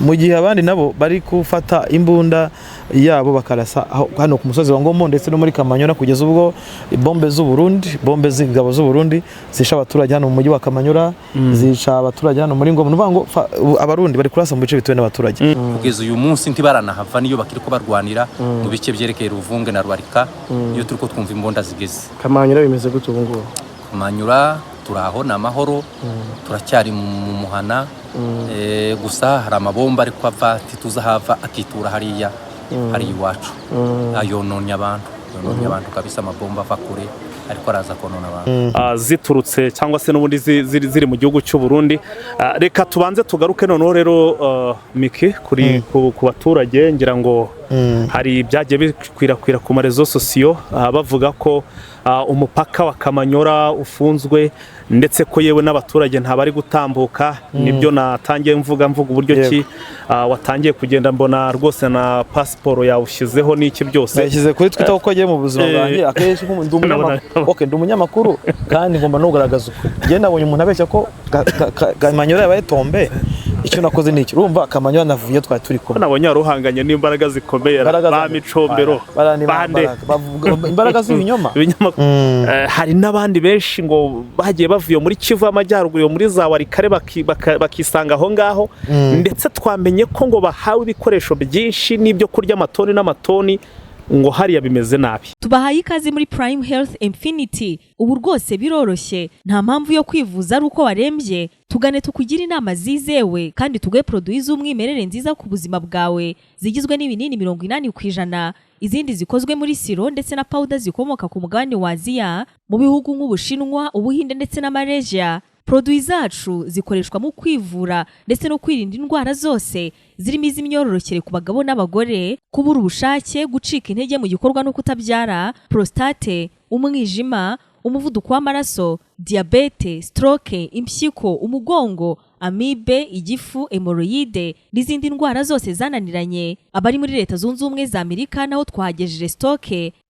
Mu gihe abandi nabo bari gufata imbunda yabo bakarasa hano ku musozi wa Ngomo ndetse no muri Kamanyora, kugeza ubwo bombe z'u Burundi, bombe z'ingabo z'u Burundi zisha abaturage hano mu mujyi wa Kamanyora, zica abaturage hano muri Ngomo. Ni ukuvuga ngo Abarundi bari kurasa mu bice bituwe n'abaturage. Kugeza uyu munsi ntibaranahava, niyo bakiri ko barwanira mu bice byerekeye Ruvunge na Rwarika, iyo turi ko twumva imbunda zigeze. Kamanyura bimeze gute ubu ngubu? Kamanyura turaho, ni amahoro, turacyari mu muhana. Gusa hari amabomba ariko ava ntituzi aho ava, akitura hariya hariya iwacu, yononye abantu, yononye abantu kabisa. Amabomba ava kure ariko araza konona abantu. Ziturutse cyangwa se n'ubundi ziri mu gihugu cy'u Burundi. Reka tubanze tugaruke noneho rero, Miki, kuri ku baturage. Ngira ngo hari ibyagiye bikwirakwira ku ma réseaux sociaux, bavuga ko umupaka wa Kamanyora ufunzwe, ndetse ko yewe n'abaturage ntabari gutambuka. Nibyo natangiye mvuga uburyo ki watangiye kugenda, mbona rwose na pasiporo yawushyizeho n'iki byose. Nayishyize kuri Twitter kuko agiye mu buzima bwanjye akenshi ndi umunyamakuru. Okay, ndi umunyamakuru kandi ngomba no kugaragaza ukuri. Njye nabonye umuntu abeshya ko Kamanyora yabaye tombe. Icyo nakoze ni iki? Urumva Kamanyora navuye twari turi kumwe. Nabonye wari uhanganye n'imbaraga zikomeye. Imbaraga ba Micombero. Bara ni bande. Imbaraga. Bavuga imbaraga z'ibinyoma. Ibinyamakuru. Hari n'abandi benshi ngo bagiye bavuye muri Kivu y'Amajyaruguru, muri za Warikare, bakisanga aho ngaho, ndetse twamenye ko ngo bahawe ibikoresho byinshi n'ibyo kurya, amatoni n'amatoni, ngo hariya bimeze nabi. Tubahaye ikaze muri Prime Health Infinity. Ubu rwose biroroshye, nta mpamvu yo kwivuza ari uko warembye. Tugane tukugire inama zizewe kandi tuguhe produits z'umwimerere nziza ku buzima bwawe, zigizwe n'ibinini 80%, izindi zikozwe muri sirop ndetse na powder zikomoka ku mugabane wa Aziya, mu bihugu nk'Ubushinwa, Ubuhinde ndetse na Malaysia. Produits zacu zikoreshwa mu kwivura ndetse no kwirinda indwara zose, zirimo iz'imyororokere ku bagabo n'abagore, kubura ubushake, gucika intege mu gikorwa no kutabyara, prostate, umwijima, umuvuduko w'amaraso, diyabete, stroke, impyiko, umugongo, amibe, igifu, hémorroïdes n'izindi ndwara zose zananiranye. Abari muri Leta Zunze Ubumwe za Amerika naho twahagejeje stock.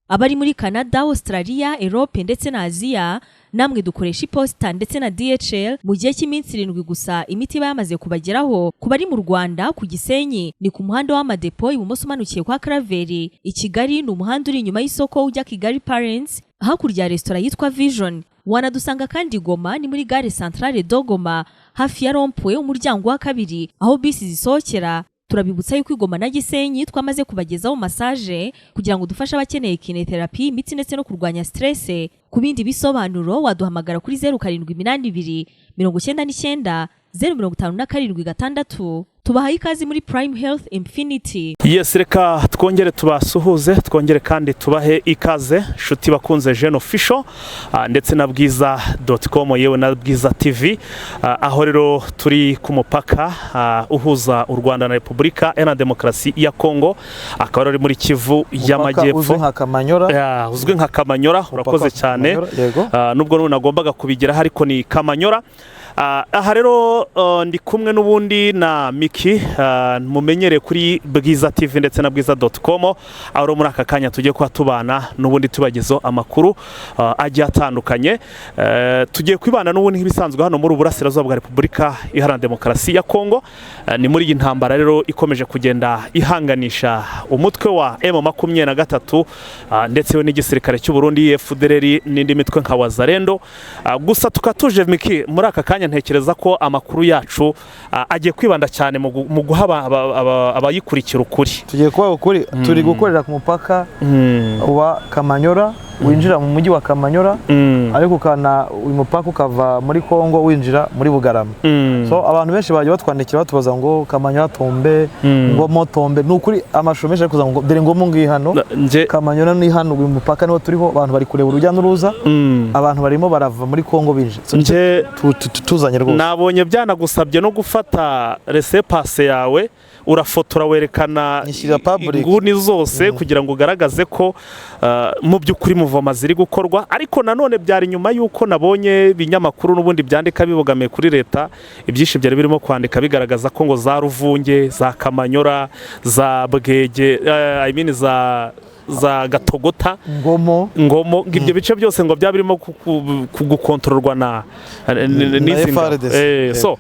Abari muri Canada, Australia, Europe ndetse na Aziya, namwe dukoresha iposita ndetse na DHL. Mu gihe cy'iminsi 7 gusa imiti iba yamaze kubageraho. Ku bari mu Rwanda, ku Gisenyi ni ku muhanda w'Amadepo, ibumoso umanukiye kwa Karaveri. I Kigali ni umuhanda uri inyuma y'isoko ujya Kigali Parents, hakurya ya resitora yitwa Vision. Wanadusanga kandi Goma, ni muri gare Centrale de Goma, hafi ya rond-point, umuryango wa kabiri aho bisi zisohokera. Turabibutsa yuko i Goma na Gisenyi twamaze kubagezaho massage kugira ngo dufashe abakeneye kinésithérapie, imitsi ndetse no kurwanya stress. Ku bindi bisobanuro waduhamagara kuri 0782 990 576. Tubahaye ikaze muri Prime Health Infinity. Yes, reka twongere tubasuhuze, twongere kandi tubahe ikaze, nshuti bakunze Jeune Official ndetse na Bwiza.com, yewe na Bwiza TV. Aho rero turi ku mupaka uhuza u Rwanda na Repubulika Iharanira Demokarasi ya Kongo, akaba ari muri Kivu Umupaka y'Amajyepfo. Uzwi nka Kamanyora. Ya, uzwi nka Kamanyora, urakoze Umupaka wa cyane. Kamanyora, yego. Nubwo n'ubu nagombaga kubigeraho, ariko ni Kamanyora. Aha rero ndi kumwe n'ubundi na Miki, mumenyereye kuri Bwiza TV ndetse na Bwiza.com, aho rero muri aka kanya tugiye kuba tubana n'ubundi tubagezaho amakuru agiye atandukanye. Tugiye kwibana n'ubundi nk'ibisanzwe hano muri Uburasirazuba bwa Repubulika Iharanira Demokarasi ya Kongo. Ni muri iyi ntambara rero ikomeje kugenda ihanganisha umutwe wa M23 ndetse we n'igisirikare cy'u Burundi, FDLR n'indi mitwe nka Wazalendo. Gusa tukaba tuje, Miki, muri aka kanya ntekereza ko amakuru yacu agiye kwibanda cyane mu guha abayikurikira ukuri. Tugiye kuba ukuri. Turi gukorera ku mupaka wa Kamanyora, winjira mu mujyi wa Kamanyora, ariko ukana uyu mupaka ukava muri Kongo winjira muri Bugarama. So abantu benshi bagiye batwandikira batubaza ngo Kamanyora tombe, Ngomo tombe. Ni ukuri amashusho menshi ari kuza ngo dore Ngomo ngiyi hano, Nje Kamanyora ni hano. Uyu mupaka niwo turiho, abantu bari kureba urujya n'uruza, abantu barimo barava muri Kongo binjira. So, nje tuzanye rwose. Nabonye byanagusabye no gufata laissez-passer yawe, urafotora, werekana Nyishyira public. inguni zose kugira ngo ugaragaze ko mu by'ukuri mouvement ziri gukorwa. Ariko nanone byari nyuma y'uko nabonye ibinyamakuru n'ubundi byandika bibogamiye kuri leta, ibyinshi byari birimo kwandika bigaragaza ko ngo za Ruvunge, za Kamanyora, za Bwege, I mean za za Gatogota, Ngomo. Ngomo, ngo ibyo bice byose ngo byaba birimo gukontororwa na n'izi ngabo. FARDC. So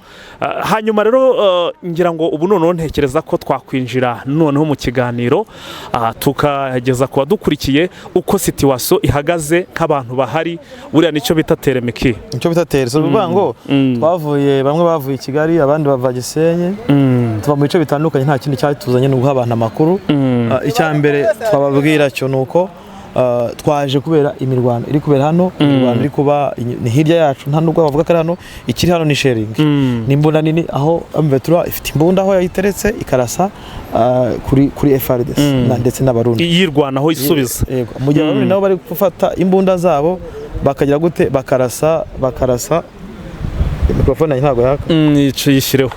hanyuma rero ngira ngo ubu noneho ntekereza ko twakwinjira noneho mu kiganiro, tukageza ku badukurikiye uko situation ihagaze nk'abantu bahari. Buriya nicyo bita terrain, Miki. Icyo bita terrain, so bivuga ngo twavuye, bamwe bavuye i Kigali, abandi bava Gisenyi, tuva mu bice bitandukanye. Nta kindi cyatuzanye, ni uguha abantu amakuru. Icya mbere twababwira cyo ni uko twaje kubera imirwano iri kubera hano. Imirwano iri kuba ni hirya yacu, nta nubwo bavuga ko ari hano. Ikiri hano ni shelling, ni imbunda nini, aho M23 ifite imbunda aho yayiteretse ikarasa kuri FARDC ndetse n'Abarundi. Yirwanaho isubiza. Yego. Mu gihe Abarundi nabo bari gufata imbunda zabo bakagira gute? Bakarasa, bakarasa. Mikrofone yanjye ntabwo yaka. Yishyireho.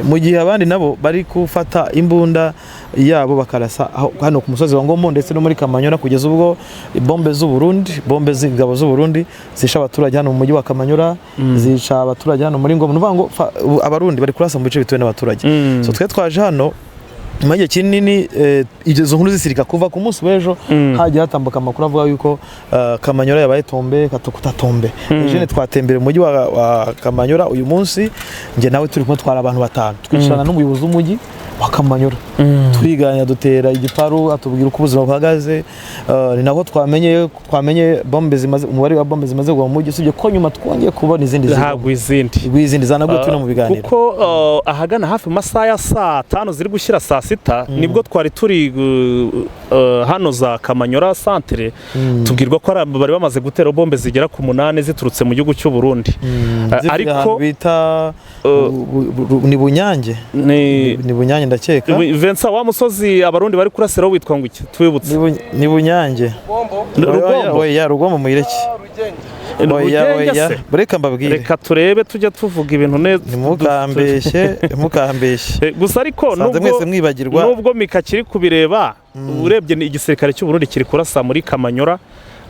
Mu gihe abandi nabo bari gufata imbunda yabo bakarasa hano ku musozi wa Ngomo ndetse no muri Kamanyora, kugeza ubwo bombe z'u Burundi, bombe z'ingabo z'u Burundi zisha abaturage hano mu mujyi wa Kamanyora, zica abaturage hano muri Ngomo. Ni ukuvuga ngo Abarundi bari kurasa mu bice bituwe n'abaturage. So twe twaje hano nyuma y'igihe kinini izo nkuru zisirika. Kuva ku munsi w'ejo hagiye hatambuka amakuru avuga yuko Kamanyora yabaye tombe katatombe. Eugene, twatembere mu mujyi wa Kamanyora uyu munsi, njye nawe turi kumwe, twara abantu batanu, twicarana n'umuyobozi w'umujyi wa Kamanyora, turiganya, dutera igiparu, atubwira uko ubuzima buhagaze. Ni nako twamenye bombe zimaze, umubare wa bombe zimaze kugwa mu mujyi, usibye ko nyuma twongeye kubona izindi zigwa. Hagwa izindi. Izindi zanaguye turi no mu biganiro. Kuko ahagana hafi mu masaha ya saa 5 ziri gushyira saa 6 nibwo twari turi hano za Kamanyora centre, tubwirwa ko bari bamaze gutera bombe zigera ku 8 ziturutse mu gihugu cy'u Burundi. Zivuye ariko ahantu bita ni Bunyange. Ni Ni Bunyange ndakeka. Vincent, wa musozi Abarundi bari kurasiraho witwa ngo iki? Twibutse. Ni Bunyange. Rugombo. Oya, Rugombo muyireke. Ni Oya. Rugenge Oya. se? Reka mbabwire. Reka turebe, tujya tuvuga ibintu neza. Ntimukambeshye, ntimukambeshye. Gusa ariko Sanze mwese mwibagirwa. nubwo Mika kiri kubireba, urebye ni igisirikare cy'u Burundi kiri kurasa muri Kamanyora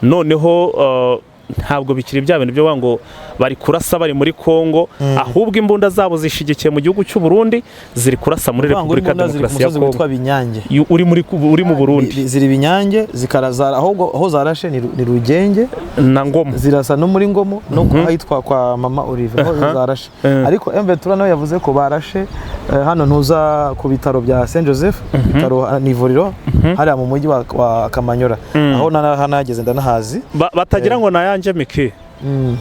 noneho ntabwo bikiri bya bintu byo kuvuga ngo bari kurasa bari muri Kongo, ahubwo imbunda zabo zishigikiye mu gihugu cy'u Burundi, ziri kurasa muri Kuvuga ngo Repubulika imbunda ziri ku Demokarasi ya musozi Kongo. witwa Binyange. Uri mu Burundi. Ziri Binyange zikaraza, ahubwo aho zarashe ni Rugenge. Na Ngoma. Zirasa no muri Ngomo no ku ahitwa kwa Mama Olive aho zarashe. Ariko M23 nawe yavuze ko barashe hano ntuza ku bitaro bya Saint Joseph, bitaro ni ivuriro hariya mu mujyi wa Kamanyora, aho hanageze ndanahazi. Batagira ngo nayanjye, Miki,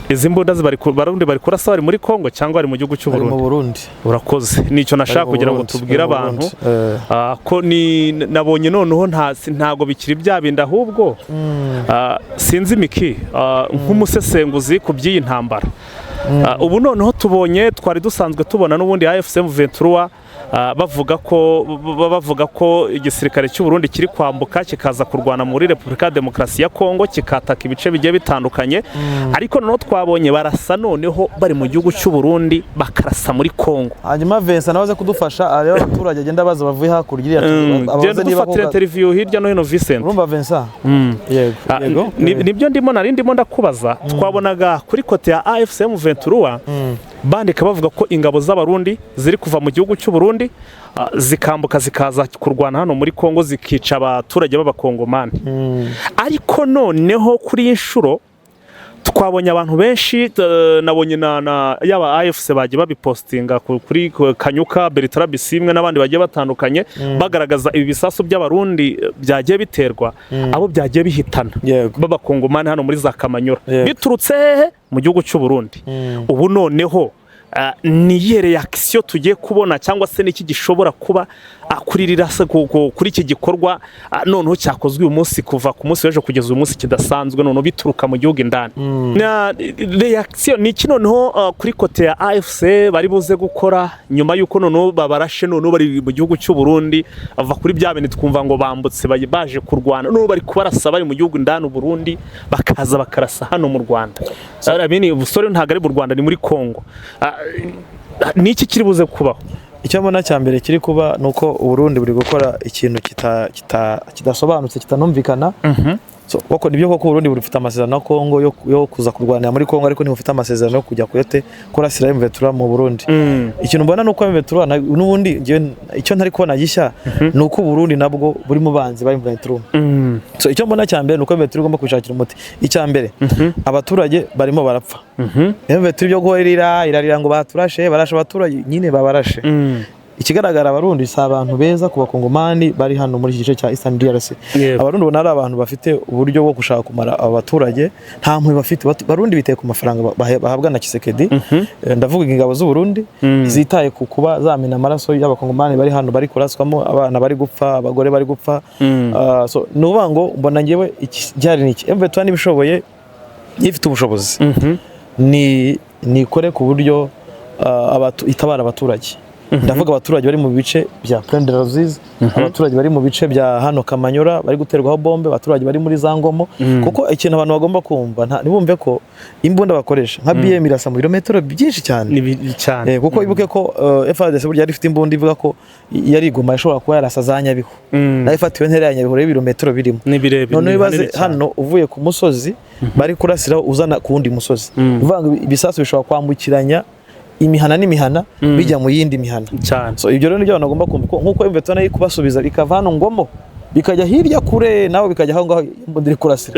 izi mbunda Barundi bari kurasa bari muri Kongo cyangwa bari mu gihugu cy'u Bari mu Burundi? Burundi. Urakoze, nicyo nashaka Bari mu kugira ngo Burundi, tubwire bari mu abantu. Burundi. Ko ni nabonye noneho ntago bikiri bya bindi, ahubwo sinzi, Miki, nk'umusesenguzi ku by'iyi ntambara, ubu noneho tubonye, twari dusanzwe tubona n'ubundi AFC M23 bavuga ko igisirikare cy'u Burundi kiri kwambuka kikaza kurwana muri Repubulika ya Demokarasi ya Kongo, kikataka ibice bigiye bitandukanye, ariko noneho twabonye barasa noneho bari mu gihugu cy'u Burundi, bakarasa muri Kongo. Hanyuma Vincent nawe aze kudufasha arebe abaturage agenda baza bavuye hakurya iriya, ababaze Genda niba dufatire koko- interview hirya no hino, Vincent. Urumva Vincent? Yego. Yego. Nibyo ndimo, nari ndimo ndakubaza. Twabonaga kuri côté ya AFC M23 bandika bavuga ko ingabo z'Abarundi ziri kuva mu gihugu cy'u Burundi, zikambuka zikaza kurwana hano muri Kongo, zikica abaturage b'Abakongomani. Ariko noneho kuri iyi nshuro twabonye abantu benshi, nabonye na yaba AFC bagiye babipostinga kuri Kanyuka Bertrand Bisimwe n'abandi bagiye batandukanye, bagaragaza ibi bisasu by'Abarundi byagiye biterwa, abo byagiye bihitana b'Abakongomani hano muri za Kamanyora, biturutse hehe? Mu gihugu cy'u Burundi. Ubu noneho ni iyihe réaction tugiye kubona, cyangwa se niki gishobora kuba kuri rirasa kuri iki gikorwa noneho cyakozwe uyu munsi, kuva ku munsi w'ejo kugeza uyu munsi, kidasanzwe, noneho bituruka mu gihugu indani? Na réaction ni iki noneho kuri côté ya AFC bari buze gukora nyuma y'uko noneho babarashe, noneho bari mu gihugu cy'u Burundi, bava kuri bya bintu twumva ngo bambutse baje kurwana, noneho bari kubarasa bari mu gihugu indani u Burundi, bakaza bakarasa hano mu Rwanda? Bini ubusore ntabwo ari mu Rwanda, ni muri Kongo. Ni iki kiri buze kubaho? Icyo mbona cya mbere kiri kuba ni uko Uburundi buri gukora ikintu kidasobanutse, kitanumvikana. So, koko nibyo koko Burundi bufite amasezerano na Kongo yo kuza kurwanira muri Kongo, ariko ntibufite amasezerano yo kujya kuyate kurasira M23 mu Burundi. Ikintu mbona ni uko M23 n'ubundi njyewe icyo ntari kubona gishya ni uko Burundi nabwo buri mu banzi ba M23. So icyo mbona cya mbere ni uko M23 igomba kubishakira umuti. Icya mbere, abaturage barimo barapfa. M23 byo guhorera irarira ngo baturashe, barashe abaturage nyine, babarashe. Ikigaragara, Abarundi si abantu beza ku Bakongomani bari hano muri iki gice cya Eastern DRC. Abarundi ubona ari abantu bafite uburyo bwo gushaka kumara aba baturage, nta mpuhwe bafite. Barundi biteye ku mafaranga bahabwa na Tshisekedi. Ndavuga ingabo z'u Burundi zitaye ku kuba zamena amaraso y'Abakongomani bari hano, bari kuraswamo, abana bari gupfa, abagore bari gupfa. So ni ukuvuga ngo mbona ngewe iki gihari ni iki: M23 niba ishoboye, ifite ubushobozi, nikore ku buryo itabara abaturage. Ndavuga abaturage bari mu bice bya Plaine de la Ruzizi, abaturage bari mu bice bya hano Kamanyora bari guterwaho bombe, abaturage bari muri za Ngomo. Kuko ikintu abantu bagomba kumva, ntibumve ko imbunda bakoresha nka BM irasa mu birometero byinshi cyane. Ni cyane. Kuko ibuke ko FARDC burya yari ifite imbunda ivuga ko yari igoma ishobora kuba yarasa za Nyabihu, nayo ifatiwe ntera ya Nyabihu rero ibirometero birimo. Ni birebire. None Ni wibaze hanini cyane. hano uvuye ku musozi bari kurasiraho uzana ku wundi musozi. Uvuga ngo ibisasu bishobora kwambukiranya imihana n'imihana bijya mu yindi mihana. Cyane. So ibyo rero nibyo abantu bagomba kumva, ko nk'uko M23 nayo kubasubiza bikava hano Ngomo bikajya hirya kure, nawe bikajya aho ngaho imbunda iri kurasira.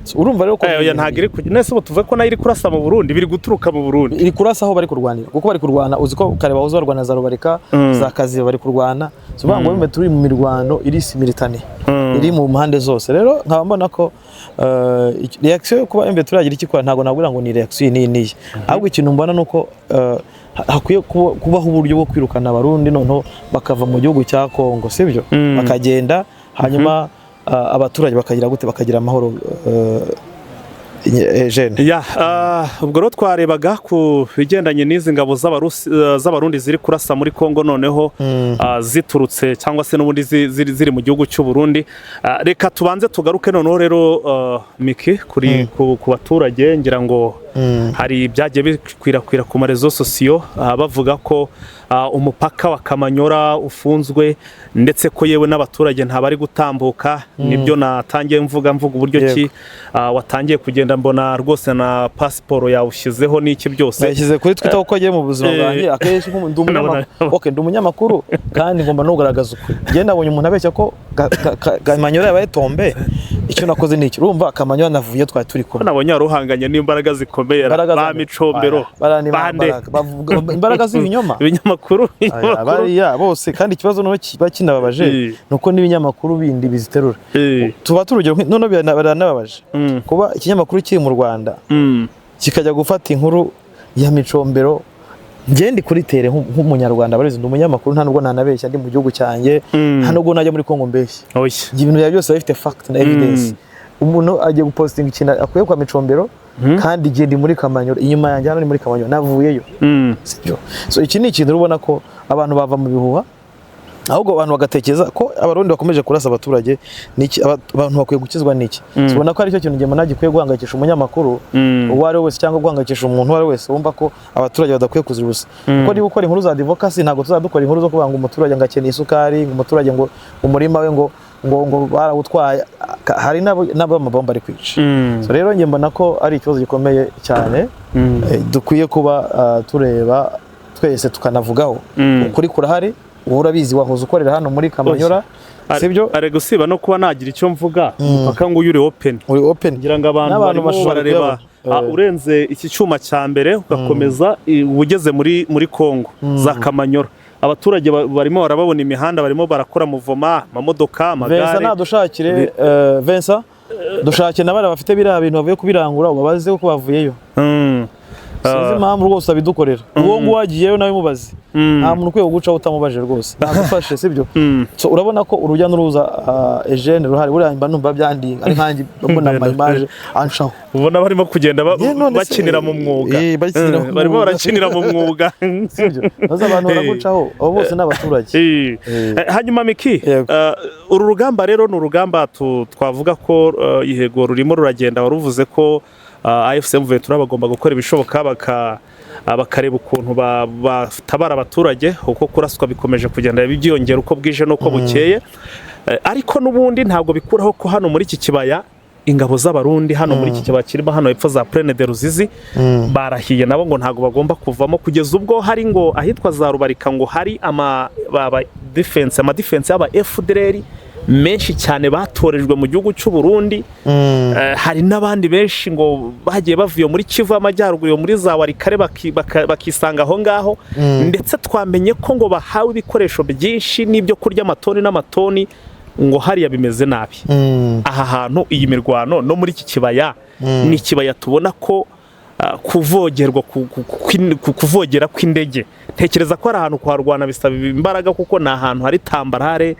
So, urumva rero ko Oya, ntabwo iri kujya nese ubu tuvuge ko nayo iri kurasa mu Burundi, biri guturuka mu Burundi. Iri kurasa aho bari kurwanira, kuko bari kurwana, uzi ko kare bahoze barwana za Rubarika, za Kaziba bari kurwana. So uvuga ngo M23 turi mu mirwano iri simultanée, iri mu mpande zose. Rero nkaba mbona ko reaction yo kuba M23 yagira icyo ikora, ntabwo nabwira ngo ni reaction iyi n'iyi n'iyi. Ahubwo ikintu mbona ni uko hakwiye kubaho uburyo bwo kwirukana Abarundi, noneho bakava mu gihugu cya Kongo, sibyo? Bakagenda, hanyuma abaturage bakagira gute? Bakagira amahoro. Jeune. Ya, ubwo rero twarebaga ku bigendanye n'izi ngabo z'Abarundi ziri kurasa muri Kongo, noneho ziturutse cyangwa se n'ubundi ziri mu gihugu cy'u Burundi. Reka tubanze tugaruke noneho rero, Miki, kuri ku baturage. Ngira ngo hari ibyagiye bikwirakwira ku ma réseaux sociaux, bavuga ko umupaka wa Kamanyora ufunzwe, ndetse ko yewe n'abaturage ntabari gutambuka. Nibyo natangiye mvuga uburyo ki watangiye kugenda, mbona rwose na pasiporo yawushyizeho n'iki byose. Nayishyize kuri Twitter kuko agiye mu buzima bwanjye akenshi ndi umunyamakuru. Okay, ndi umunyamakuru kandi ngomba no kugaragaza ukuri. Njye nabonye umuntu abeshya ko Kamanyora yabaye tombé. Icyo nakoze ni iki? Urumva Kamanyora navuye twari turi kumwe. Nabonye wari uhanganye n'imbaraga zikomeye. Imbaraga ba Micombero. Bariya ni bande. Imbaraga. Bavuga imbaraga z'ibinyoma. Ibinyamakuru. Aya, Ibinyamakuru. Bariya bose kandi ikibazo noneho kiba kinababaje ni uko n'ibinyamakuru bindi biziterura. Tuba turugero noneho biranababaje kuba ikinyamakuru kiri mu Rwanda kikajya gufata inkuru ya Micombero. Njye ndi kuri terrain nk'Umunyarwanda, barizi ndi umunyamakuru, nta nubwo nanabeshya ndi mu gihugu cyanjye, nta nubwo najya muri Kongo mbeshya. Oya. Njye ibintu byawe byose biba bifite fact na evidence. Umuntu agiye gupostinga ikintu akuye kwa Micombero kandi igihe ndi muri Kamanyora, inyuma yanjye hano ni muri Kamanyora, navuyeyo. Sibyo? So iki ni ikintu ubona ko abantu bava mu bihuha, ahubwo abantu bagatekereza ko Abarundi bakomeje kurasa abaturage niki, abantu bakwiye gukizwa n'iki. Ubona ko aricyo kintu njye mbona gikwiye guhangayikisha umunyamakuru uwo ari we wese, cyangwa guhangayikisha umuntu uwo ari we wese wumva ko abaturage badakwiye kuzira ubusa. Kuko niba ukora inkuru za advocacy, ntabwo tuzajya dukora inkuru zo kuvuga ngo umuturage ngo akeneye isukari, ngo umuturage ngo umurima we ngo barawutwaye. Hari n'abo amabomba ari kwica. So rero njye mbona ko ari ikibazo gikomeye cyane, dukwiye kuba tureba twese tukanavugaho. Ukuri kurahari, wowe urabizi, wahoze ukorera hano muri Kamanyora, sibyo? Ari gusiba no kuba nagira icyo mvuga, umupaka ngo uyu uri open. Uri open. Ngira ngo abantu N'abantu barimo bashobora barareba. kuyabona. Urenze iki cyuma cya mbere ugakomeza, uba ugeze muri Kongo za Kamanyora. Abaturage barimo barababona imihanda, barimo barakora mouvement, amamodoka, Vincent, amagare. Nadushakire, Vincent, dushakire na bariya bafite biriya bintu bavuye kubirangura, ubabaze ko bavuyeyo. Sinzi impamvu rwose abidukorera. Uwo nguwo wagiyeyo nawe mubaze. Nta muntu ukwiye kugucaho utamubajije rwose, nagufashe, sibyo? So urabona ko urujya n'uruza, Eugene, ruhari. Buriya mba numva byandi ari nkanjye mbona ama image anshaho. Ubona barimo kugenda Yeah, none se- bakinira mu mwuga. Bakinira mu Barimo mwuga. barakinira mu mwuga. Sibyo? Maze abantu baragucaho, abo bose ni abaturage. Hanyuma Miki, Yego. uru rugamba rero ni urugamba twavuga ko yego rurimo ruragenda. Waruvuze ko AFC M23 bagomba gukora ibishoboka bakareba ukuntu batabara abaturage, kuko kuraswa bikomeje kugenda byiyongera uko bwije n'uko bukeye. Ariko n'ubundi ntabwo bikuraho ko hano muri iki kibaya Ingabo z'Abarundi hano muri iki kibaya kirimo hano hepfo za Plaine de Ruzizi barahiye nabo ngo ntabwo bagomba kuvamo, kugeza ubwo hari ngo ahitwa za Rubarika ngo hari ama ba defense, ama defense y'aba FDLR menshi cyane batorejwe mu gihugu cy'u Burundi. Hari n'abandi benshi ngo bagiye bavuye muri Kivu y'Amajyaruguru, yo muri za Warikare, bakisanga aho ngaho. Ndetse twamenye ko ngo bahawe ibikoresho byinshi n'ibyo kurya, amatoni n'amatoni, ngo hariya bimeze nabi. Aha hantu iyi mirwano no muri iki kibaya, ni ikibaya tubona ko kuvogerwa kuvogera kw'indege, ntekereza ko ari ahantu kuharwana bisaba imbaraga, kuko ni ahantu hari tambarare.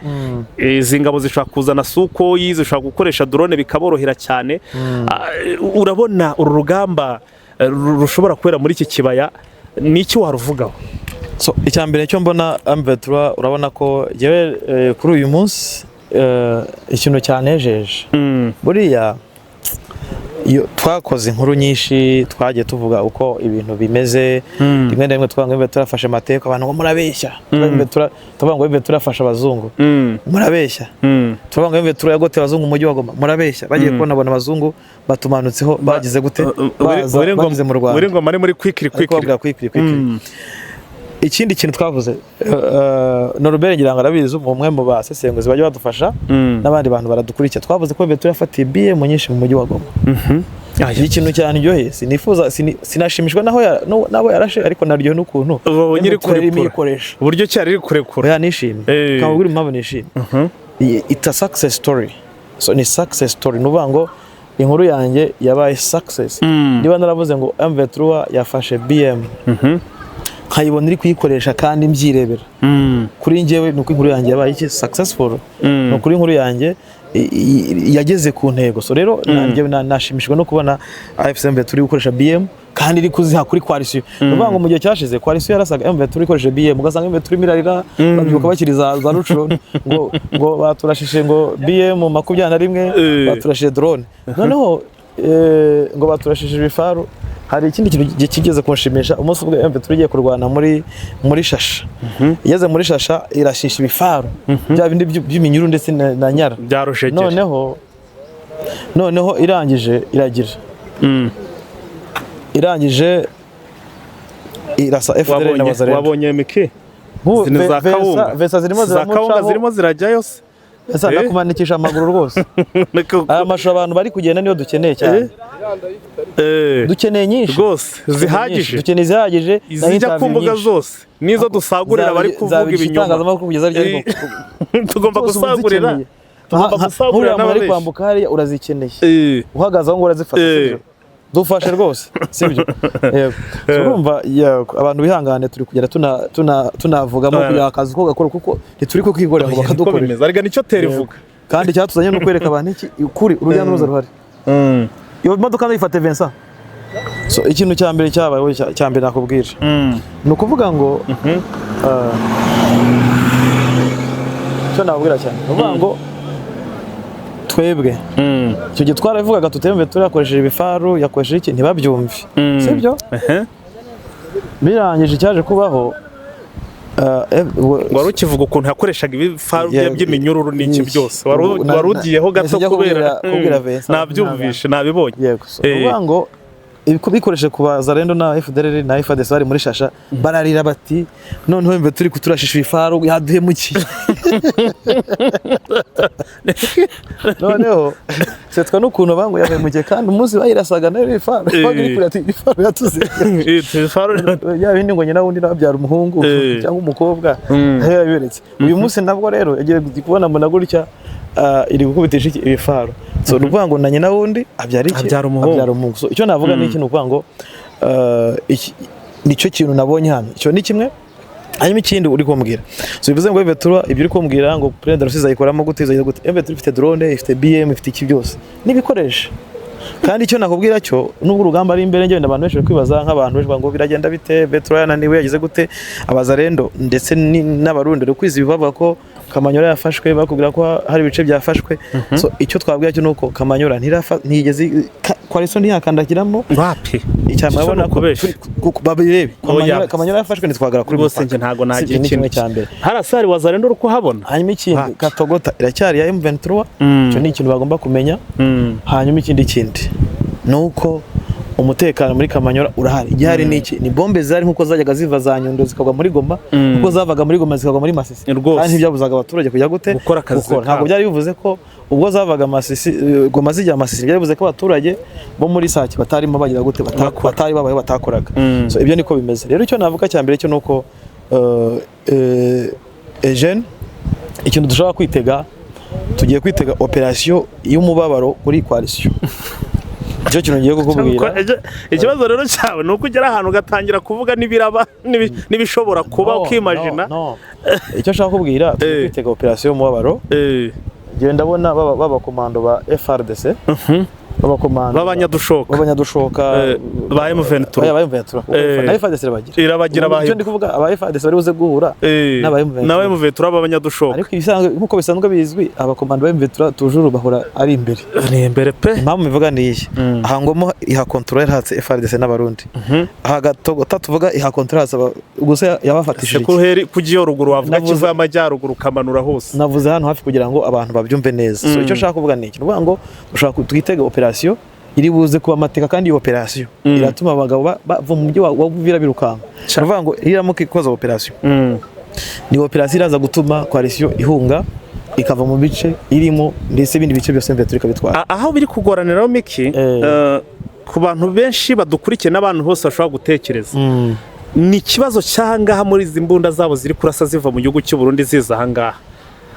Izi ngabo zishobora kuzana Sukhoi, zishobora gukoresha drone bikaborohera cyane. Urabona uru rugamba rushobora kubera muri iki kibaya, ni iki waruvugaho? So, icya mbere cyo mbona M23, urabona ko yewe kuri uyu munsi ikintu cyanejeje, buriya iyo twakoze inkuru nyinshi twagiye tuvuga uko ibintu bimeze, rimwe na rimwe tuvuga ngo M23 turafashe amateka, abantu ngo murabeshya. Tuvuga ngo M23 turafasha abazungu, murabeshya. Tuvuga ngo M23 yagoteye abazungu mu mujyi wa Goma, murabeshya. Bagiye kubona bona abazungu batumanutseho, bagize gute, baza bageze mu Rwanda. Uri ngoma ari muri kwikiri. Ariko Kwikiri. babwira kwikiri kwikiri. Ikindi kintu twavuze, Norbert ngira ngo arabizi, umwe mu basesenguzi bajya badufasha n'abandi bantu baradukurikira, twavuze ko M23 yafatiye BM nyinshi mu mujyi wa Goma. Ni ikintu cyanryoheye, sinifuza sinashimishwa naho nabo yarashe, ariko naryohe n'ukuntu Ubonye iri M23 irimo kurekura. iyikoresha. Uburyo cyari iri kurekura. Oya, nishimye. Kamubwira impamvu nishimye. It's a success story. So ni success story, ni ukuvuga ngo inkuru yanjye yabaye success. Niba naravuze ngo M23 yafashe BM, nkayibona iri kuyikoresha kandi mbyirebera, kuri njyewe ni uko inkuru yanjye yabaye iki? Successful. Ni ukuri inkuru yanjye yageze ku ntego. So rero nanjye nashimishijwe no kubona AFC M23 gukoresha BM kandi iri kuziha kuri coalition. Ni ukuvuga ngo mu gihe cyashize coalition yarasaga M23 ikoresheje BM, ugasanga M23 irimo irarira, babyuka bakiri za Rucuru ngo baturashije ngo BM 21, baturashije drone, noneho ngo baturashije ibifaru. Hari ikindi kintu kigeze kunshimisha: umunsi ubwo M23 igiye kurwana muri Shasha, igeze muri Shasha irashisha ibifaru bya bindi by'iminyururu ndetse na nyara. Bya rushegeri. Noneho irangije iragira, irangije irasa FDLR na Wabonye Wazalendo. Wabonye miki? Nk'ubu Zino za kawunga. Vesa zirimo Za kawunga ziramucaho. zirimo zirajyayo se? Vesa, ndakumanikisha amaguru rwose. Aya mashusho abantu bari kugenda niyo dukeneye cyane. Dukeneye nyinshi. Rwose zihagije. Dukeneye izihagije na Izijya ku interview mbuga nyinshi. zose nizo dusagurira abari kuvuga Zabigisha ibinyoma. itangazamakuru kugeza ryari? Tugomba Zose uba gusagurira. uzikeneye. Tugomba gusagurira Nk'uriya muntu ari n'ababeshyi. kwambuka hariya urazikeneye. Uhagaze aho ngo urazifata. Sibyo, dufashe rwose, sibyo? Yego. So, urumva, yego, abantu bihangane, turi kugenda tunavugamo kugira akazi ko gakora, kuko ntituri kukikorera ngo Oya, niko bakadukorera. bimeze ariko nicyo tera ivuga. Kandi icyatuzanye ni ukwereka abantu iki? Ukuri, urujya n'uruza ruhari. Iyo modoka ndayifate, Vincent. So ikintu cya mbere cyabayeho, cya mbere nakubwira, ni ukuvuga ngo icyo nababwira cyane ni ukuvuga ngo twebwe icyo gihe twarabivugaga tutemve turakoresheje ibifaru, yakoresheje iki, ntibabyumve, sibyo? Birangije icyaje kubaho Wari ukivuga ukuntu yakoreshaga ibifaru bye by'iminyururu n'iki n'iki. byose. Wari wari ugiyeho gato nahise njya kubera kubwira Vincent. Nabyumvishe, nabibonye. Yego. So, ukuvuga ngo bikoreshe ku Bazalendo na FDLR na FARDC bari muri Shasha, bararira bati noneho mbe turi kuturashisha ibifaru, yaduhemukiye. Noneho setwa n'ukuntu bango yahemukiye, kandi umunsi bayirasaga nayo ibifaru bagira kuri ati ibifaru yatuze. Ibifaru. Ya bindi ngo nyina wundi nawe abyara umuhungu cyangwa umukobwa, aho yabiberetse. Uyu munsi nabwo rero yagiye kubona mbona gutya iri gukubitisha iki? Ibifaru. So ni ukuvuga ngo na nyina wundi abyara iki? Abyara umuhungu. Abyara umuhungu. So icyo navuga ni iki? Ni ukuvuga ngo iki nicyo kintu nabonye hano, icyo ni kimwe. Hanyuma ikindi uri kumbwira, so bivuze ngo M23, ibyo uri kumbwira ngo Perezida Rusizi ayikoramo gute, izayikoramo gute, M23 ifite drone, ifite BM, ifite iki byose n'ibikoresho. Kandi icyo nakubwira cyo, nubwo urugamba ari imbere, ngenda abantu benshi bari kwibaza, nk'abantu benshi bavuga ngo biragenda bite, Betro yananiwe, yagize gute, Abazarendo ndetse n'Abarundi bari kwiza ibi, bavuga ko Kamanyora yafashwe, bakubwira ko hari ibice byafashwe. So icyo twabwira cyo nuko Kamanyora ntiyigeze coalition ntiyakandagiramo. Wapi. Icya Icyo murabona ni ko ukubesha. Babirebe. Oya. Kamanyora yafashwe, ntitwagara kuri Rwose mupaka. njye ntabwo Si nagira ibyo, ni kimwe ikintu cya mbere. Harasari wazarenda uri kuhabona. Hanyuma ikindi, Wapi. Katogota iracyari ya M23. Icyo ni ikintu bagomba kumenya. Hanyuma ikindi ni uko umutekano muri Kamanyora urahari. Igihari ni iki? Ni bombe zari nk'uko zajyaga ziva za Nyundo zikagwa muri Goma, nk'uko zavaga muri Goma zikagwa muri Masisi. Rwose. Kandi ntibyabuzaga abaturage kujya gute? Gukora akazi Gukora. kabo. Ntabwo byari bivuze ko ubwo zavaga Masisi, Goma zijya Masisi, byari bivuze ko abaturage bo muri Sake batarimo bagira gute? Bakora. Batari babayeho, batakoraga. So ibyo niko bimeze. Rero icyo navuga cya mbere cyo nuko Eugene, ikintu dushobora kwitega, tugiye kwitega operasiyo y'umubabaro kuri coalition. Icyo kintu ngiye kukubwira. Ikibazo rero cyawe ni uko ugera ahantu ugatangira kuvuga n'ibiraba n'ibishobora kuba, No, ukimajina. no, no. Icyo nshaka kubwira, tugiye kwitega operasiyo y'umubabaro. Ngewe ndabona b'abakomando ba FARDC, b'abakomando b'abanyadushoka. B'abanyadushoka. Ba M23. Oya, ba M23. Na FARDC irabagira. Irabagira. Icyo ndi kuvuga, aba FARDC bari buze guhura n'aba M23. N'aba M23 b'abanyadushoka. Ariko ibisanzwe, nk'uko bisanzwe bizwi, abakomando ba M23 toujours bahora ari imbere. Ni imbere pe. Impamvu mbivuga ni iyi: aha Ngomo iha control hatse FARDC n'Abarundi, aha Gatogota tuvuga iha control hatse gusa yabafatishije iki? Sekuruheri kujya iyo ruguru wavuga Navuze- Kivu y'Amajyaruguru ukamanura hose. Navuze hano hafi kugira ngo abantu babyumve neza. So icyo nshaka kuvuga ni iki? Ni ukuvuga ngo ushobora twitege operasiyo iri buze kuba amateka, kandi iyo operasiyo iratuma abagabo bava mu mujyi wa Uvira birukanka. Ni ukuvuga ngo iramuka ikoze operasiyo, ni operasiyo iraza gutuma coalition ihunga ikava mu bice irimo, ndetse ibindi bice byose mbere ikabitwara. Aho biri kugoraniraho Miki, ku bantu benshi badukurikiye n'abantu bose bashobora gutekereza, ni ikibazo cy'ahangaha muri izi mbunda zabo ziri kurasa ziva mu gihugu cy'u Burundi ziza ahangaha.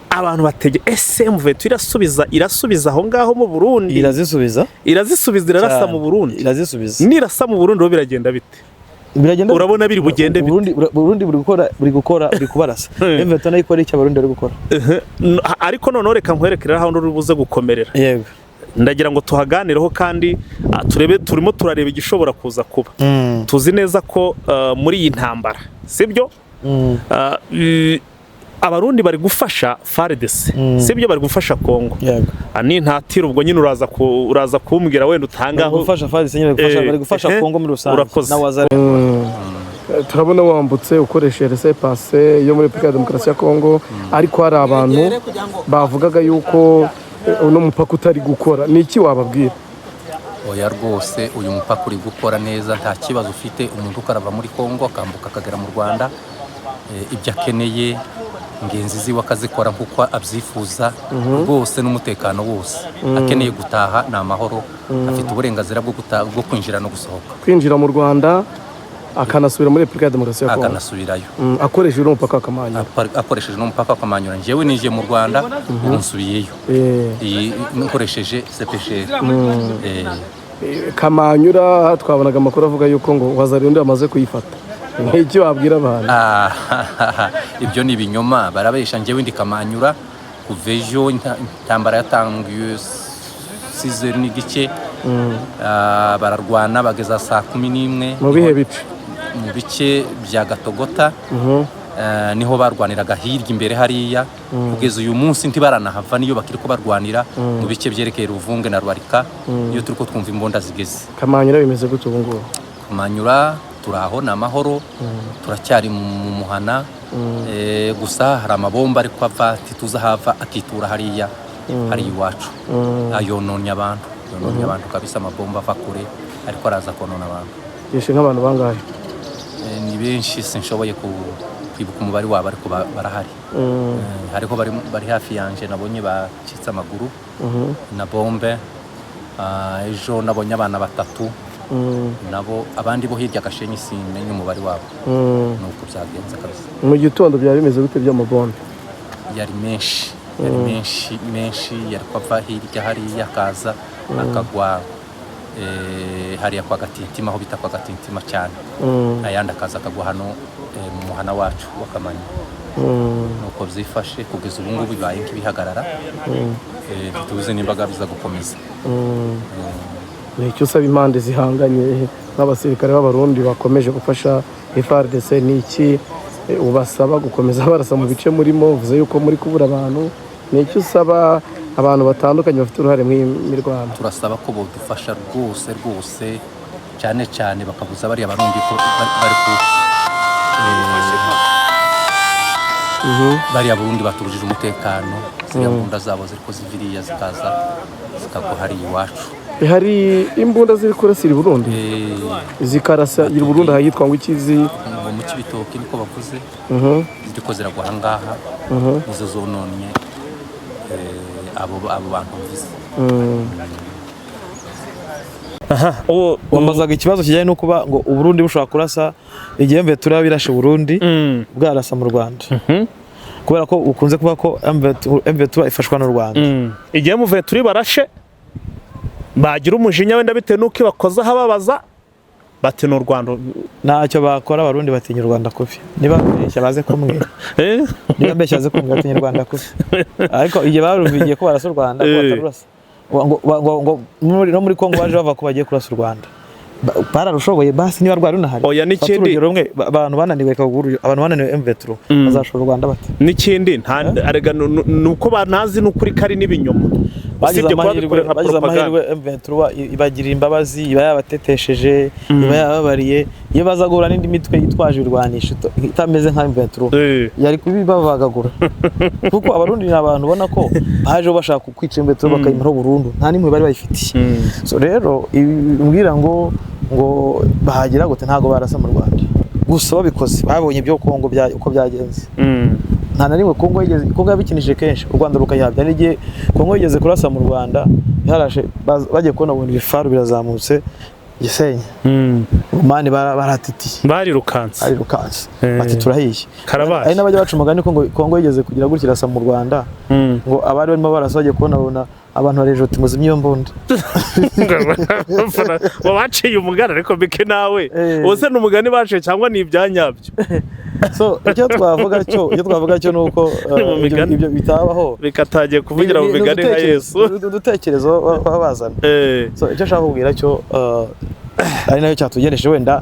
Abantu batege ese M23 irasubiza aho ngaho mu Burundi? Irazisubiza. Irazisubiza, irarasa Cyane. mu Burundi? Irazisubiza. Nirasa mu Burundi ho biragenda bite? Biragenda. Urabona biri bugende bite? Burundi buri gukora buri kubarasa. M23 nayo ikora icyo Abarundi bari gukora. Ariko noneho reka nkwerekere aho uri buze gukomerera. Yego. Ndagira ngo tuhaganireho kandi turebe, turimo turareba igishobora kuza kuba. Tuzi neza ko muri iyi ntambara, sibyo, Abarundi bari gufasha FARDC, sibyo, bari gufasha Kongo. Yego. Nintatira ubwo nyine uraza kumbwira wenda Bari utangaho. gufasha FARDC nyine, bari gufasha Kongo muri rusange. Urakoze. Na Wazalendo. Turabona wambutse ukoresheje laissez-passer yo muri Repubulika ya Demokarasi ya Kongo, ariko hari abantu bavugaga yuko uno mupaka utari gukora. Ni iki wababwira? Oya rwose, uyu mupaka uri gukora neza, nta kibazo ufite. Umuntu ukarava muri Kongo akambuka akagera mu Rwanda, ibyo akeneye ingenzi ziwe akazikora nk'uko abyifuza rwose, n'umutekano wose. Akeneye gutaha ni amahoro, afite uburenganzira bwo gutaha, bwo kwinjira no gusohoka. Kwinjira mu Rwanda akanasubira muri Repubulika ya Demokarasi ya Kongo. Akanasubirayo. Akoresheje uno mupaka wa Kamanyola. Akoresheje n'umupaka wa Kamanyura. Njyewe ninjiye mu Rwanda, ubu nsubiyeyo. Iyi nkoresheje CPGL. Kamanyura twabonaga amakuru avuga yuko ngo Wazalendo yamaze kuyifata. Ni iki wabwira abantu? Ah, ibyo ni ibinyoma, barabesha. Njyewe ndi Kamanyura kuva ejo. Intambara yatangiye 6h30. Bararwana bageza saa 11. Mu bihe bice? Mu bice bya Gatogota. Niho barwaniraga hirya imbere hariya. Kugeza uyu munsi ntibaranahava, niyo bakiri ko barwanira mu bice byerekeye Ruvunge na Rwarika, iyo turi ko twumva imbunda zigeze. Kamanyura bimeze gute ubu ngubu? Kamanyura turi aho ni amahoro, turacyari mu muhana. Gusa hari amabomba ariko ava ntituzi aho ava, akitura hariya hariya iwacu. Yononnye abantu, yononnye abantu kabisa. Amabomba ava kure ariko araza konona abantu. Yishe nk'abantu bangahe? Ni benshi, sinshoboye kwibuka umubare wabo, ariko barahari. Hariho bari hafi yanje nabonye bacitse amaguru na bombe. Ejo nabonye abana batatu nabo, abandi bo hirya Gashenyi simenye umubare wabo. Nuko byagenze kabisa. Mu gitondo byari bimeze gute by'amabombe? Yari menshi, yari menshi menshi, yari kuva hirya hariya akaza akagwa hariya kwa Gatintima, aho bita kwa Gatintima cyane, ayandi akaza akagwa hano mu muhana wacu wa Kamanyi. Nuko byifashe kugeza ubu ngubu, bibaye nk'ibihagarara. Ntituzi nimba biza gukomeza. Ni icyo usaba impande zihanganye, nk'abasirikare b'Abarundi bakomeje gufasha FARDC, ni iki? Ubasaba gukomeza barasa mu bice murimo? Uvuze yuko muri kubura abantu. Ni icyo usaba abantu batandukanye bafite uruhare muri iyi mirwano? Turasaba ko bodufasha rwose rwose, cyane cyane bakabuza bariya Barundi ko bari ku bariya Burundi batubujije umutekano. Ziriya mbunda zabo ziri ko ziviriya zikaza zikagwa hariya iwacu. Hari imbunda ziri kurasira i Burundi? Zikarasa i Burundi ahitwa ngo ikizi? Ngo mu Cibitoki, niko bavuze. Ziri ko ziragwa ahangaha, nizo zononye abo bantu mvuze. Aha uwo Wambazaga ikibazo kijyanye no kuba ngo Uburundi bushobora kurasa igihe M23 birashe Burundi, bwarasa mu Rwanda, kubera ko ukunze kuvuga ko M23 ifashwa n'u Rwanda. Igihe muvuye turi barashe, bagira umujinya wenda bitewe n'uko ibakoze ahababaza, bati ni u Rwanda. Ntacyo bakora, Abarundi batinya u Rwanda kubi. Niba mbeshya baze kumbwira. Niba mbeshya baze kumbwira, batinya u Rwanda kubi. Ariko igihe baruvigiye ko barasa u Rwanda, ko batarurasa, ngo no muri Kongo baje bava ko bagiye kurasa u Rwanda. Bararushoboye basi niba rwari runahari. Oya, Fata urugero rumwe, abantu bananiwe kaguru, abantu bananiwe M23, bazashobora u Rwanda bate? N'ikindi nta arega ni uko banazi n'ukuri kari n'ibinyoma. Bagize Usibye kuba amahirwe, bikorera nka bagize propaganda. amahirwe M23 ibagirira imbabazi, iba yabatetesheje, iba yababariye. Iyo baza guhura n'indi mitwe yitwaje ibirwanisho itameze nka M23, yari kubibabagagura, kuko Abarundi ni abantu ubona ko baje bashaka kwica M23 bakayimaraho burundu, nta n'imwe bari bayifitiye. So rero ibi mbwira ngo bahagira gute, ntabwo barasa mu Rwanda. Gusa babikoze babonye ibyo Kongo uko byagenze. Nta na rimwe Kongo yigeze, Kongo yabikinishije kenshi u Rwanda rukayihabya. N'igihe Kongo yigeze kurasa mu Rwanda yarashe, bagiye kubona ubundi ibifaru birazamutse Gisenyi, mani baratitiye. Barirukanse. Barirukanse bati turahiye. Karabaye. Hari n'abajya baca umugani ko ngo Kongo yigeze kugira gutya irasa mu Rwanda, ngo abari barimo barasa bagiye kubona babona abantu bari hejuru, uti muzimye iyo mbunda. Ngo baciye umugani, ariko bike nawe. Ubu se ni umugani baciye cyangwa ni ibyanyabyo? So icyo twavuga cyo ni uko Ni mu migani. ibyo bitabaho. Bikatagiye kuvugira mu Ni migani nka Yesu. ni udutekerezo baba bazana. So icyo nshaka kubwira cyo, ari nayo cyatugeneje, wenda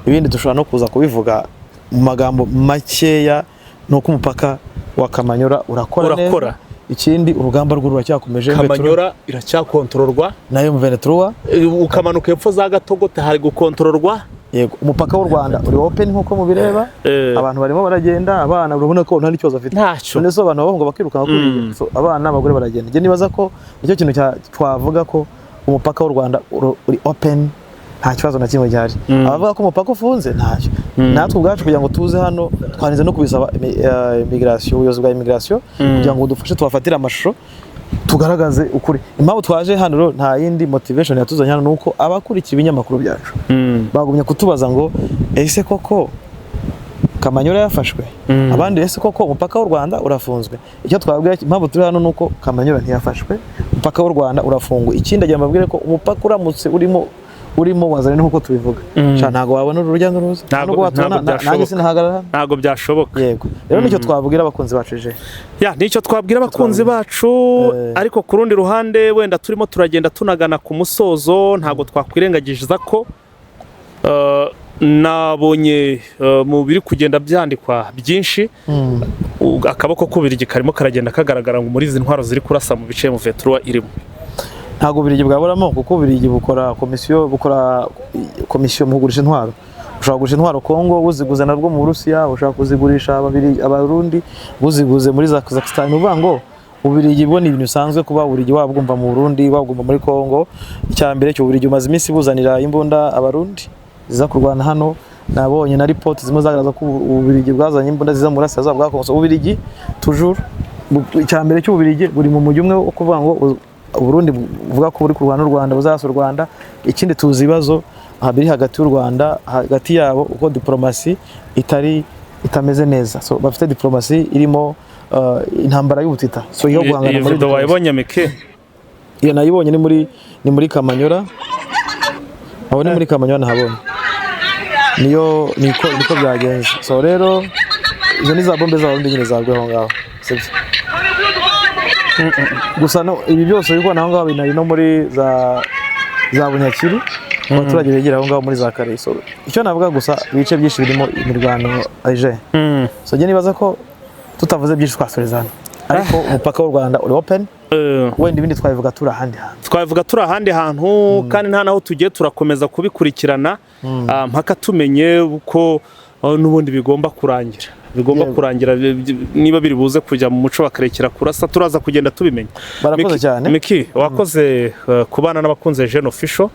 ibindi dushobora no kuza kubivuga mu magambo makeya, ni uko umupaka wa Kamanyora urakora Urakora. neza. Ikindi, urugamba rwo ruracyakomeje. Kamanyora iracyakontororwa nayo M23. Ukamanuka hepfo za Gatogote hari gukontororwa. Yego, umupaka w'u Rwanda uri open nk'uko mubireba. Abantu barimo baragenda, abana urabona ko nta n'ikibazo bafite. Ntacyo. None se abantu babahunga bakirukanka kuriya? So abana, abagore baragenda. Njye nibaza ko nicyo kintu twavuga ko umupaka w'u Rwanda uri open, nta kibazo na kimwe gihari. Abavuga ko umupaka ufunze, ntacyo. Natwe ubwacu kugira ngo tuze hano twarinze no kubisaba immigration, ubuyobozi bwa immigration, kugira ngo budufashe tubafatire amashusho tugaragaze ukuri. Impamvu twaje hano rero, nta yindi motivation yatuzanye hano, ni uko abakurikiye ibinyamakuru byacu bagumye kutubaza ngo ese koko Kamanyura yafashwe? Abandi ese koko umupaka w'u Rwanda urafunzwe? Icyo twabwira, impamvu turi hano, ni uko Kamanyura ntiyafashwe, umupaka w'u Rwanda urafunguye. Ikindi agira mbabwire ko umupaka uramutse urimo wazanye nk'uko tubivuga. Sha, ntabwo wabona urujya n'uruza. Nubwo watubona, Ntabwo nanjye byashoboka. sinahagarara hano. Ntabwo byashoboka. Yego, rero nicyo twabwira abakunzi bacu je. Ya, nicyo twabwira abakunzi bacu. Ariko ku rundi ruhande, wenda turimo turagenda tunagana ku musozo, ntabwo twakwirengagiza ko nabonye mu biri kugenda byandikwa byinshi, akaboko k'Ububiligi karimo karagenda kagaragara ngo muri izi ntwaro ziri kurasa mu bice M23 irimo. Ntabwo Ububiligi bwaburamo, kuko Ububiligi bukora komisiyo, bukora komisiyo mu kugurisha intwaro. Ushobora kugurisha intwaro Kongo buziguze nabwo mu Burusiya, ushobora kuzigurisha Abarundi buziguze muri za Kazakhstan. Ni ukuvuga ngo Ububiligi bwo ni ibintu bisanzwe kuba Ububiligi wabwumva mu Burundi, wabwumva muri Kongo. Icya mbere cyo, Ububiligi bumaze iminsi buzanira imbunda Abarundi ziza kurwana hano. Nabonye na report zimwe zagaragaza ko Ububiligi bwazanye imbunda ziza mu burasirazuba bwa Kongo. So, Ububiligi toujours icya mbere cy'Ububiligi buri mu mujyi umwe wo kuvuga ngo Uburundi buvuga ko buri kurwana n'u Rwanda, buzasa u Rwanda. Ikindi, tuzi ibibazo biri hagati y'u Rwanda, hagati yabo, uko diplomasi itari itameze neza. So bafite diplomasi irimo intambara y'ubutita, so iyo guhangana Iyi muri video diplomasi. wayibonye, Mike? Iyo nayibonye, ni muri Kamanyora. Aho ni muri Kamanyora nahabonye, niyo niko byagenze. So rero izo ni za bombe z'Abarundi nyine zaguye aho ngaho, sibyo? Gusa no ibi byose uri kubona aho ngaho binari no muri za Bunyakiri. Abaturage begera aho ngaho muri za Kare. So icyo navuga gusa, ibice byinshi birimo imirwano aje. So njye nibaza ko tutavuze byinshi twasoreza hano, ariko umupaka w'u Rwanda uri open. Wenda ibindi twabivuga turi ahandi hantu. Twavuga turi ahandi hantu, kandi nta naho tugiye, turakomeza kubikurikirana mpaka tumenye uko n'ubundi bigomba kurangira, bigomba kurangira, niba biri buze kujya mu muco bakarekera kurasa, turaza kugenda tubimenya. Barakoze cyane. Miki, wakoze kubana n'abakunze Jeune Official.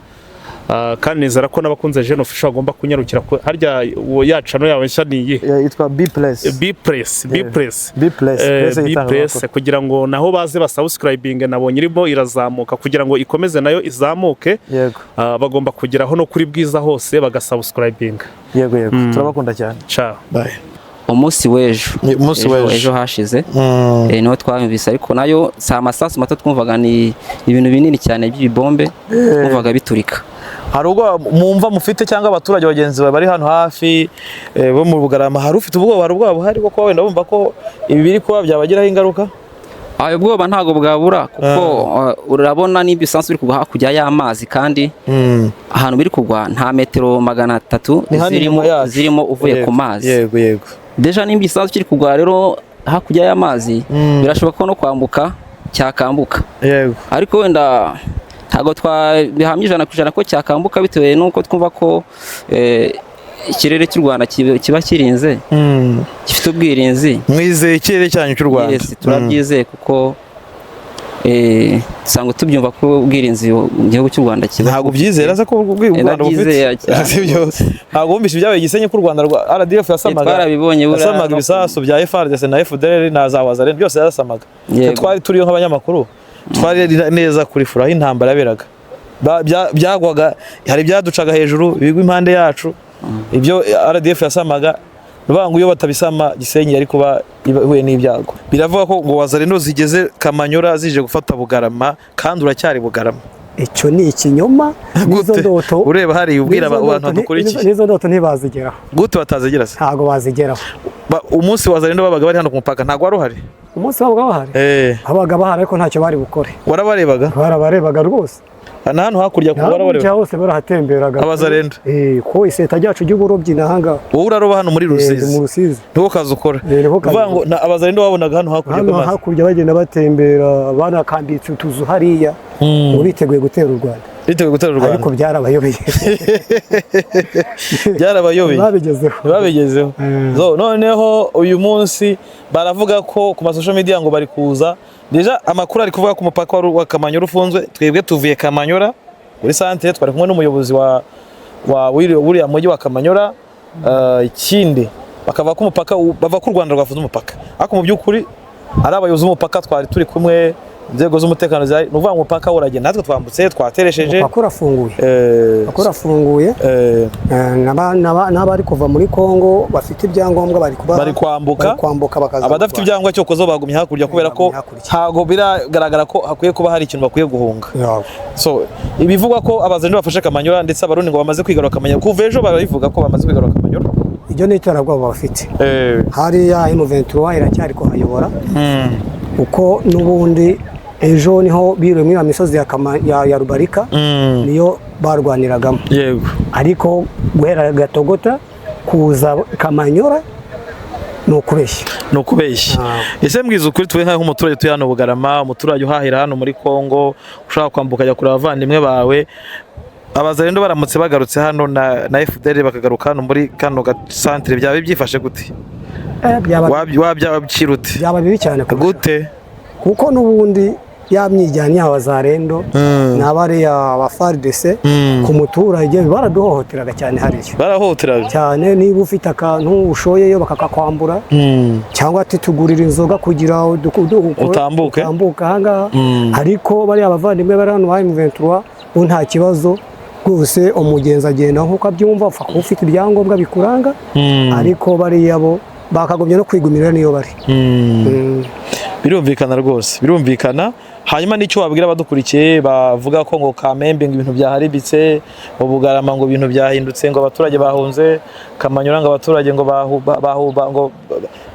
Kandi nizera ko n'abakunze Jeune Official bagomba kunyarukira harya uwo ya channel yawe nshya ni iyihe? Yitwa B Plus. B Press, B Press. B Plus. Press B y'itangazamakuru. Press, kugira ngo naho baze basubscribing. Nabonye irimo irazamuka, kugira ngo ikomeze nayo izamuke. Bagomba kugeraho no kuri Bwiza hose bagasubscribing. Yego, turabakunda cyane. Ciao. Bye. Umunsi w'ejo. Ni umunsi w'ejo. Ejo hashize niho twabumvise, ariko nayo si amasasu mato twumvaga, ni ibintu binini cyane by'ibibombe twumvaga biturika. Hari ubwoba mwumva mufite, cyangwa abaturage bagenzi bawe bari hano hafi bo mu Bugarama, hari ufite ubwoba, hari ubwoba buhari bwo kuba wenda bumva ko ibi biri kuba byabagiraho ingaruka? Ayo ubwoba ntabwo bwabura, kuko urabona n'ibyo bisanzwe biri kugwa hakurya y'amazi, kandi ahantu biri kugwa nta metero 300 Ni hano zirimo inyuma yacu. zirimo uvuye ku mazi. yego yego Déjà nimba igisasu kiri kugwa rero hakurya y'amazi, birashoboka ko no kwambuka cyakambuka. Ariko wenda ntabwo twabihamya 100% ko cyakambuka, bitewe n'uko twumva ko ikirere cy'u Rwanda kiba kirinze, gifite ubwirinzi. Mwizeye ikirere cyanyu cy'u Rwanda? Yes, turabyizeye, kuko usanga tubyumva ko ubwirinzi mu gihugu cy'u Rwanda kiba. Ntabwo ubyizera se ko u Rwanda bufite? Ndabyizeye cyane. Sibyo? Ntabwo wumvise ibyabaye i Gisenyi, ko u Rwanda rwa RDF yasamaga Twarabibonye buriya yasamaga ibisasu bya FARDC na FDLR na za Wazalendo byose yarasamaga. Twari turiyo nk'abanyamakuru, twari neza kuri fura aho intambara yaberaga. Byagwaga, hari ibyaducaga hejuru bigwa impande yacu, ibyo RDF yasamaga. Nuvuga ngo iyo batabisama, Gisenyi yari kuba ihuye n'ibyago. Biravuga ko ngo Wazalendo zigeze Kamanyora, zije gufata Bugarama, kandi uracyari Bugarama. Icyo ni ikinyoma n'izo Gute? ndoto. Ureba hariya ubwira N'izo abantu ndoto badukurikiye. N'izo ndoto ntibazigeraho. Gute batazigera se? Ntabwo bazigeraho. Umunsi Wazalendo babaga bari hano ku mupaka, ntabwo wari uhari? Umunsi wabaga bahari, babaga bahari, ariko ntacyo bari bukore. Warabarebaga? Barabarebaga rwose. Na hano hakurya ku Hakurya warabareba? hose barahatemberaga. Abazalendo. Ko iseta ryacu ry'uburobyi ni ahangaha. Wowe uraroba hano muri Ndi mu Rusizi? Rusizi. Niho kazi ukora? Niho kazi. Uvuga ngo Abazalendo babonaga hano hakurya Hano ku mazi? hakurya bagenda batembera, banakambitse utuzu hariya ngo biteguye gutera u Rwanda. Biteguye gutera u Rwanda. Ariko byarabayobeye. Byarabayobeye. Babigezeho. Babigezeho. So, noneho uyu munsi baravuga ko ku ma social media ngo bari kuza. Déjà amakuru ari kuvuga ko umupaka wa Kamanyora ufunzwe. Twebwe tuvuye Kamanyora kuri santere, twari kumwe n'umuyobozi wa wuriya mujyi wa Kamanyora. Ikindi bakava ko umupaka bava ko u Rwanda rwafunze umupaka, ariko mu by'ukuri ari abayobozi b'umupaka twari turi kumwe, inzego z'umutekano zari, ni ukuvuga ngo umupaka uragenda, natwe twambutse twateresheje. Umupaka urafunguye. Umupaka urafunguye. N'abari kuva muri Kongo bafite ibyangombwa bari kuba Bari kwambuka. Bari kwambuka bakaza mu Abadafite Rwanda. ibyangombwa cyokozo bagumye hakurya, kubera ko Bagumye hakurya. ntabwo biragaragara ko hakwiye kuba hari ikintu bakwiye guhunga. So ibivugwa ko Abazalendo bafashe Kamanyora, ndetse Abarundi ngo bamaze kwigarura Kamanyora kuva ejo, barabivuga ko bamaze kwigarura Kamanyora. Ibyo ni iterabwoba bafite. Hariya M23 iracyari kuhayobora, kuko n'ubundi ejo niho biriwe muri ya misozi ya Rubarika, niyo barwaniragamo. Ariko guhera Gatogota kuza Kamanyora ni ukubeshya. Ni ukubeshya. Ese mbwiza ukuri, twe nk'umuturage utuye hano Bugarama, umuturage uhahira hano muri Kongo, ushaka kwambuka ajya kureba abavandimwe bawe, Abazalendo baramutse bagarutse hano na FDL bakagaruka hano muri kano gasantere, byaba byifashe gute? Byaba Wabyakira ute? Byaba bibi cyane kurushaho. Gute? Kuko n'ubundi ya myijyanye y'Abazarendo n'abariya ba FARDC ku muturage baraduhohoteraga cyane hariya. Barahohoteraga. Cyane, niba ufite akantu ushoyeyo bakakakwambura, cyangwa ati tugurira inzoga kugira Utambuke. Utambuke ahangaha. Ariko bariya abavandimwe bari hano ba M23 bo nta kibazo rwose, umugenzi agenda nk'uko abyumva, upfa kuba ufite ibyangombwa bikuranga. Ariko bariya bo bakagombye no kwigumira niyo bari. Birumvikana rwose, birumvikana. Hanyuma n'icyo wabwira abadukurikiye bavuga ko ngo Kamembe ngo ibintu byaharibitse, mu Bugarama ngo ibintu byahindutse, ngo abaturage bahunze Kamanyura, ngo abaturage ngo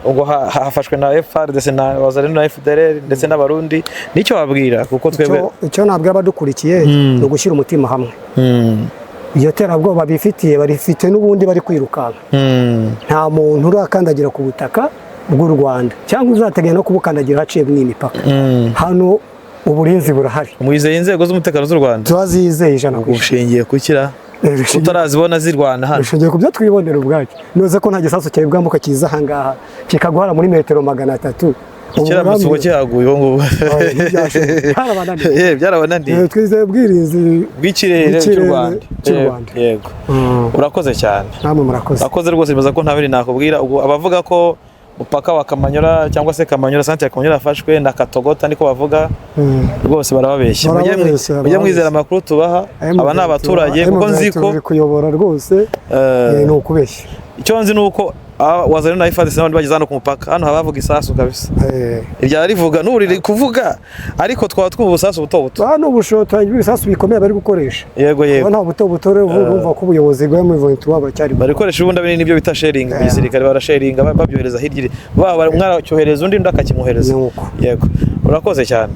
ngo hafashwe na FARDC na Wazalendo na FDLR ndetse n'Abarundi, n'icyo wabwira kuko twebwe? Icyo nabwira abadukurikiye ni ugushyira umutima hamwe. Iryo terabwoba bifitiye, barifite n'ubundi bari kwirukanka. Nta muntu urakandagira ku butaka bw'u Rwanda cyangwa uzateganya no kubukandagira haciye mu mipaka. Hano uburinzi burahari. Mwizeye inzego z'umutekano z'u Rwanda? Turazizeye 100%. Ushingiye kukira utarazibona zirwana hano? Ushingiye ku byo twibonera ubwacu. Nuze ko nta gisasu cyari bwambuka kiza aha ngaha kikaguhara muri metero 300. Kiramutse ubwo kihaguye ubu ngubu. Byarabananiye. Byarabananiye. Twizeye ubwirinzi bw'ikirere cy'u Rwanda. Cy'u Rwanda. Yego, urakoze cyane. Namwe murakoze. Urakoze rwose, nibaza ko nta bindi nakubwira. Ubwo abavuga ko umupaka wa Kamanyora cyangwa se Kamanyora, santere ya Kamanyora yafashwe na Katogota, niko bavuga, rwose barababeshya. Mujye mwizera amakuru tubaha, aba ni abaturage, kuko nzi ko turi kuyobora rwose, ni ukubeshya. Icyo nzi ni uko wazanye na IFADC n'abandi bageze hano ku mupaka, hano haba havuga isasu kabisa. Irya rivuga n'ubu riri kuvuga, ariko twaba twumva ubusasu buto buto. Hano ubushotoranyi bw'ibisasu bikomeye bari gukoresha. Yego yego. Nta buto buto rero, urumva ko ubuyobozi bwa M23 buracyari bari gukoresha ubundi binini, nibyo bita sharing mu gisirikare, barasharinga babyohereza hirya, baba umwe aracyohereza undi, undi akakimwohereza. Yego, urakoze cyane.